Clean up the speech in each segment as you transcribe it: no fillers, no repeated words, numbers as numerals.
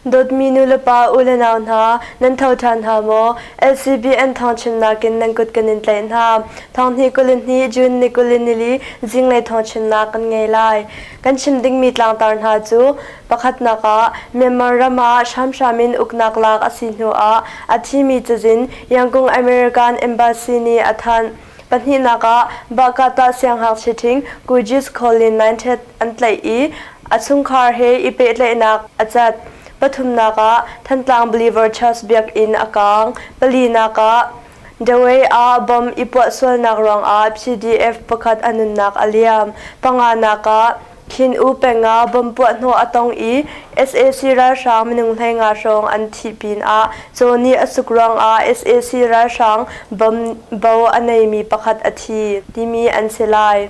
Dawtmi nulepa u le nau hna, nan tho ṭhan hna maw? LCBN thawngchimnak in nan kut kan in tlaih hna. Thawng 22 June ni 24 zinglei thawngchimnak kan ngei lai. Kan chim dingmi tlangtar hna cu pakhatnak ah Myanmar ram ah hramhram in uknak lak a si hnu ah a thimi cazin Yangon American Embassy nih a thanh. Pahnihnak ah Bahkata siangngakchia ṭhing Kujis Colin Nainthet an tlaih i a chungkhar he i pehtlaihnak a cat. Pathumnak ah Thantlang Believer Church biakinn a kaang. Palinak ah Dawei ah bomb i puah sualnak ruangah PDF pakhat a nunnak a liam. Panganak ah Khin U peng ah bomb puahhnawh a tong i sac ralhrang minung 15 hrawng an thih pinah caw nih a suk ruangah sac ralhrang bomb bo a neimi pakhat a thi timi an si lai.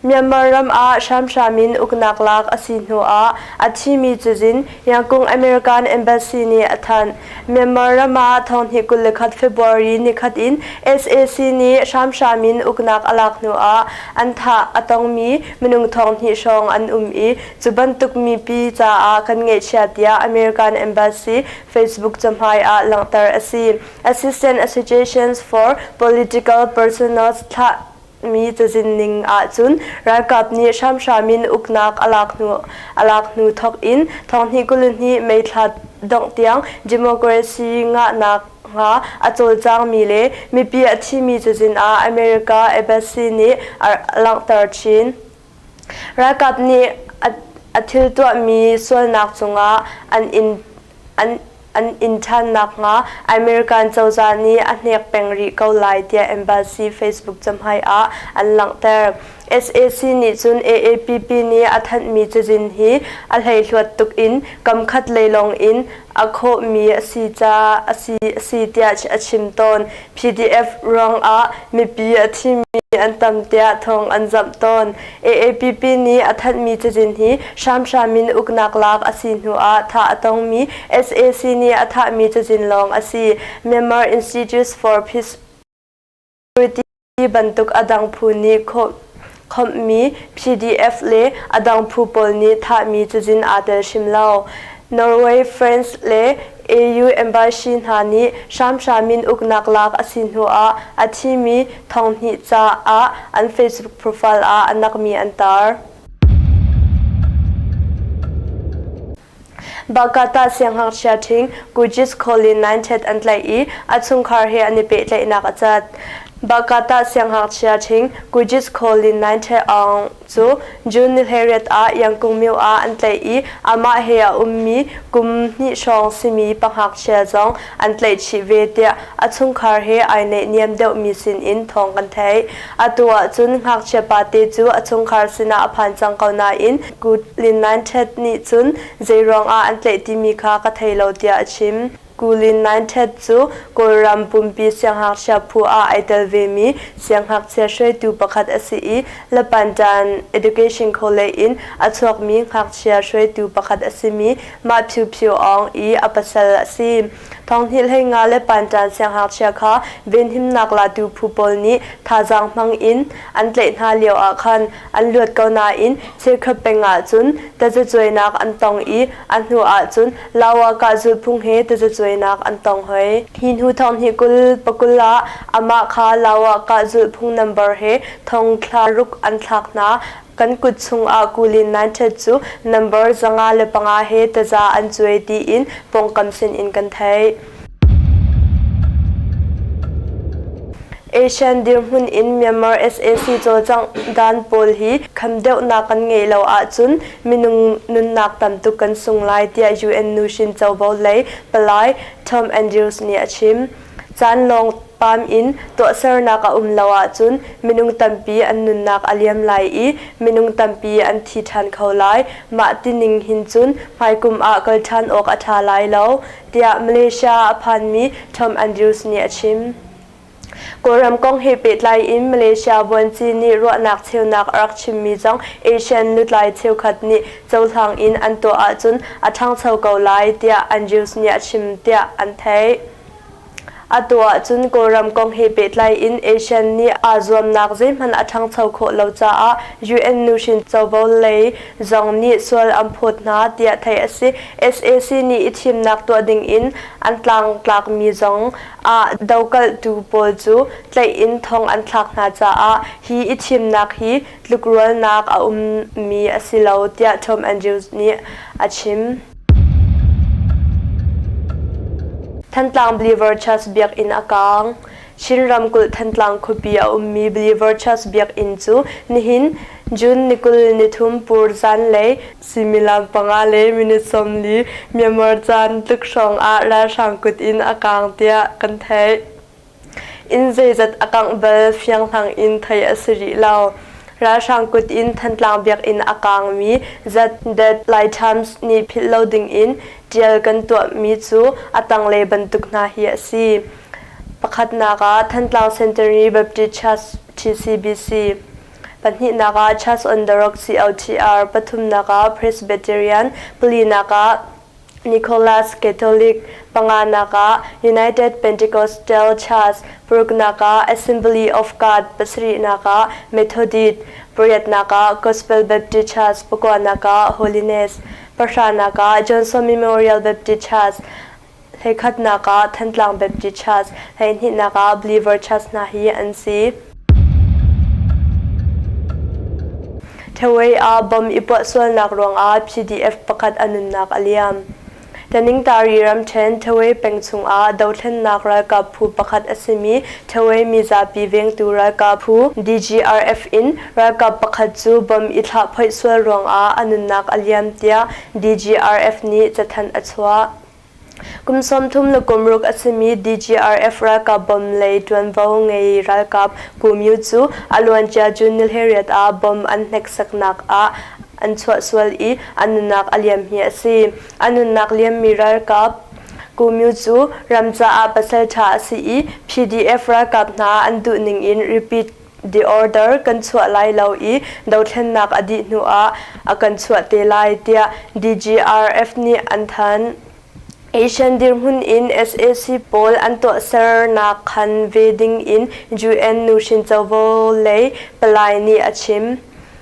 Myanmar ram ah hramhram in uknak lak a si hnu ah a thimi cazin Yangon American Embassy nih a thanh. Myanmar ram ah thonghnih 21 February nikhat in sac nih hramhram in uknak a lak hnu ah an thah a tongmi minung thonghnih hrawng an um i cu bantuk mipi caah kan ngaihchia tiah American Embassy Facebook cahmai ah langhter a si. Assistant Associations for Political Prisoners thlah mi cazin ning ahcun ralkap nih hramhram in uknak a lak hnu a lak hnu thawk in thonghnih 22 May thla dongh tiang democracy ngahnak hnga a cawlcangmi le mipi a thimi cazin ah America Embassy nih a langhter chin. Ralkap nih a thil tuahmi sualnak cungah an in an an inn ṭhan nakhnga American cozah nih a hnek peng rih ko lai tiah embassy Facebook cahmai ah an langhter. Sac nih cun AAPP nih a thanhmi cazin hi a hleihluat tuk in kamkhat lei lawng in a khawhmi a si ca a si a si tiah a chim tawn. PDF ruangah mipi a thimi an tam tiah thawng an zamh tawn. AAPP nih a thanhmi cazin hi hramhram in uknak lak a si hnu ah thah a tongmi sac nih a thahmi cazin lawng a si. Myanmar Institute for Peace bantuk a dang phu nih khawmhmi PDF le a dang phu pawl nih thahmi cazin aa tel hrim lo. Norway, France le AU embassy hna nih hramhram in uknak lak a si hnu ah a thimi thonghnih caah an Facebook profile ah a nakmi an tar. Bakata siangngakchia ṭhing Kujis Colin Nainthet an tlaih i a chungkhar he an i pehtlaihnak a cat. Bakata siangngakchia ṭhing Kujis Colin Nainthet Aung cu June ni 18 ah Yangkung myo ah an tlaih i amah he a ummi kum hnih hrawng simi pangngakchia zong an tlaih chih ve tiah a chungkhar he ai naihniam deuhmi sinin thawng kan theih. Atu ahcun ngakchia pate cu a chungkhar sinah a phan cang ko nain Kulin Nain Htet nih cun zeiruang ah an tlaih timi kha ka thei lo tiah a chim. Kulin Nain Htet cu Kawlram pumpi siangngakchia phu ah ai tel vemi siangngakchia hruaitu pakhat a si i Lapantan Education College in a chuakmi ngakchia hruaitu pakhat a simi Mah Phyu Phyu Aung i a pasal a si. Thonghnih 15 le Panṭan siangngakchia kha venhimnak latu phu pawl nih thazaang hmang in an tlaih hna lio ah khan an luat ko nain cheukhat peng ah cun tazacuainak an tong i a hnu ah cun Lawakah zulphung he tazacuainak an tong hoi. Hi hnu thonghnih 20 ah amah kha Lawakah zulhphung nambar he thongthla ruk an thlak hna. Kan kut chungah kulin nan ṭhet cu nambar 505 he taza an cuai tiin pawngkam sinin kan theih. Asian dirhmun in Myanmar sac cawlcangh dan pawl hi kham deuhnak kan ngeih lo ahcun minung nunnak tam tuk kan sung lai tiah UN nuhrin covo lei palai Tom Andrews nih a chim. Caan lawng Pam in tuahsernak a um lo ahcun minung tampi an nunnak a liam lai i minung tampi an thi ṭhan kho lai. Mah tining hin cun hmaikum ah kal ṭhan awk a ṭha lai lo, tiah Malaysia a phanmi Tom Andrews nih a chim. Kawlram kong he pehtlai in Malaysia vuanci nih ruahnak cheunak a rak chimmi zong ASEAN lutlai cheukhat nih cohlang in an tuah ahcun a ṭhangcho ko lai, tiah Andrews nih a chim tiah an theih. Atu ahcun Kawlram kong he pehtlai in ASEAN nih aa zuamnak zeihmanh a ṭhangcho khawh lo caah UN nuhrin covo lei zong nih sual an phawt hna tiah theih a si. Sac nih i thimnak tuah ding in an tlangtlakmi zong ah dokalhtu pawl cu tlaih in thong an thlak hna caah hi i thimnak hi tlukrualnak a ummi a si lo tiah Tom Andrews nih a chim. Thantlang Believer Church biakinn a kaang. Chin ramkulh Thantlang khuapi a ummi Believer Church biakinn cu nihin June ni 23 pur zanlei suimilam panga le minute 40 Myanmar caan tluk hrawng ah ralhrang kut in a kaang tiah kan theih. Inn zeizat a kangh bal fianghlang in theih a si rih lo. Ralhrang kut in Thantlang biakinn a kaangmi Zat Lai Times nih philh lo dingin ṭial kan tuahmi cu a tanglei bantuk hna hi a si. Pakhatnak ah Thantlang Centenary Baptist Church TCBC, pahnihnak ah Church on the Rock COTR, pathumnak ah Presbyterian, palinak ah Nicholas Catholic, panganak ah United Pentecostal Church, paruknak ah Assembly of God, pasarihnak ah Methodist, pariatnak ah Gospel Baptist Church, pakuanak ah Holiness, pahranak ah Johnson Memorial Baptist Church, hleikhatnak ah Thantlang Baptist Church, hleihnihnak ah Believer Church hna hi an si. Thawei ah bomb i puah sualnak ruangah PDF pakhat a nunnak a liam. Taningtari ramṭhen Thawei peng chungah dothlennak ralkap phu pakhat a simi Thawei mizapi vengtu ralkap phu DGRF in ralkap pakhat cu bomb i thlahphoih sual ruangah a nunnak a liam tiah DGRF nih cathanh a chuah. Kum 30 le kum ruk a simi DGRF ralkap bomb lei ṭuanvo ngei ralkap Ku Myu cu a luancia June ni 18 ah bomb an hneksaknak ah an chuah sual i a nunnak a liam hi a si. A nunnak liammi ralkap Ku Myu cu ram caah pasal ṭha a si i PDF ralkap hna an duh ning in repeat the order kan chuah lai lo i dothlennak a dih hnu ah a kan chuah te lai tiah DGRF nih an thanh. Asian dirhmun in sac pawl an tuahsernak khan ve ding in UN nuhrin covo lei palai nih a chim.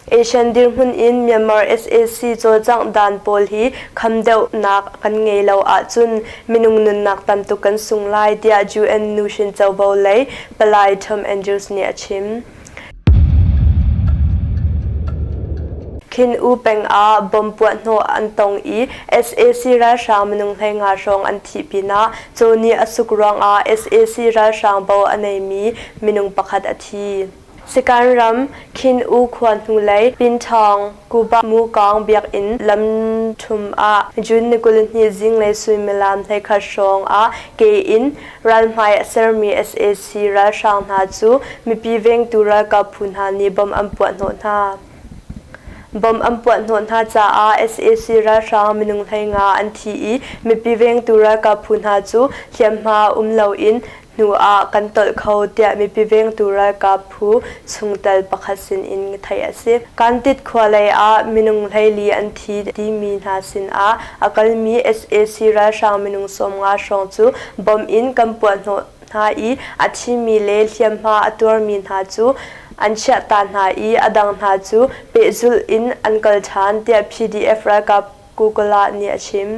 Asian dirhmun in Myanmar sac cawlcangh dan pawl hi kham deuhnak kan ngei lo ahcun minung nunnak tamtuk kan sung lai tiah UN nuhrin covo lei palai Tom Andrews nih a chim. Khin U peng ah bomb puahhnawh an tong i sac ralhrang minung 15 hrawng an thih pinah caw nih a suk ruangah sac ralhrang bo a neimi minung pakhat a thi. Sikan ram Khin U khua hnulei Pinthawng Kuba Mukawng biakinn lamthum ah June ni 22 zinglei suimilam 11 hrawng ah ke in ralhmai a sermi sac ralhrang hna cu mipi vengtu ralkap phu hna nih bomb an puahhnawh hna. Bomb an puahhnawh hna caah sac ralhrang minung 15 an thi i mipi vengtu ralkap phu hna cu hliamhma um loin hnu ah kan tolh kho tiah mipi vengtu ralkap phu chungtel pakhat sinin theih a si. Kantit khua lei ah minung 14 an thi timi hna sinah a kalmi sac ralhrang minung 50 hrawng cu bomb in kan puahhnawh hna i a thimi le hliamhma a tuarmi hna cu an chiahta hna i a dang hna cu pehzulh in an kal ṭhan tiah PDF ralkap Google ah nih a chim.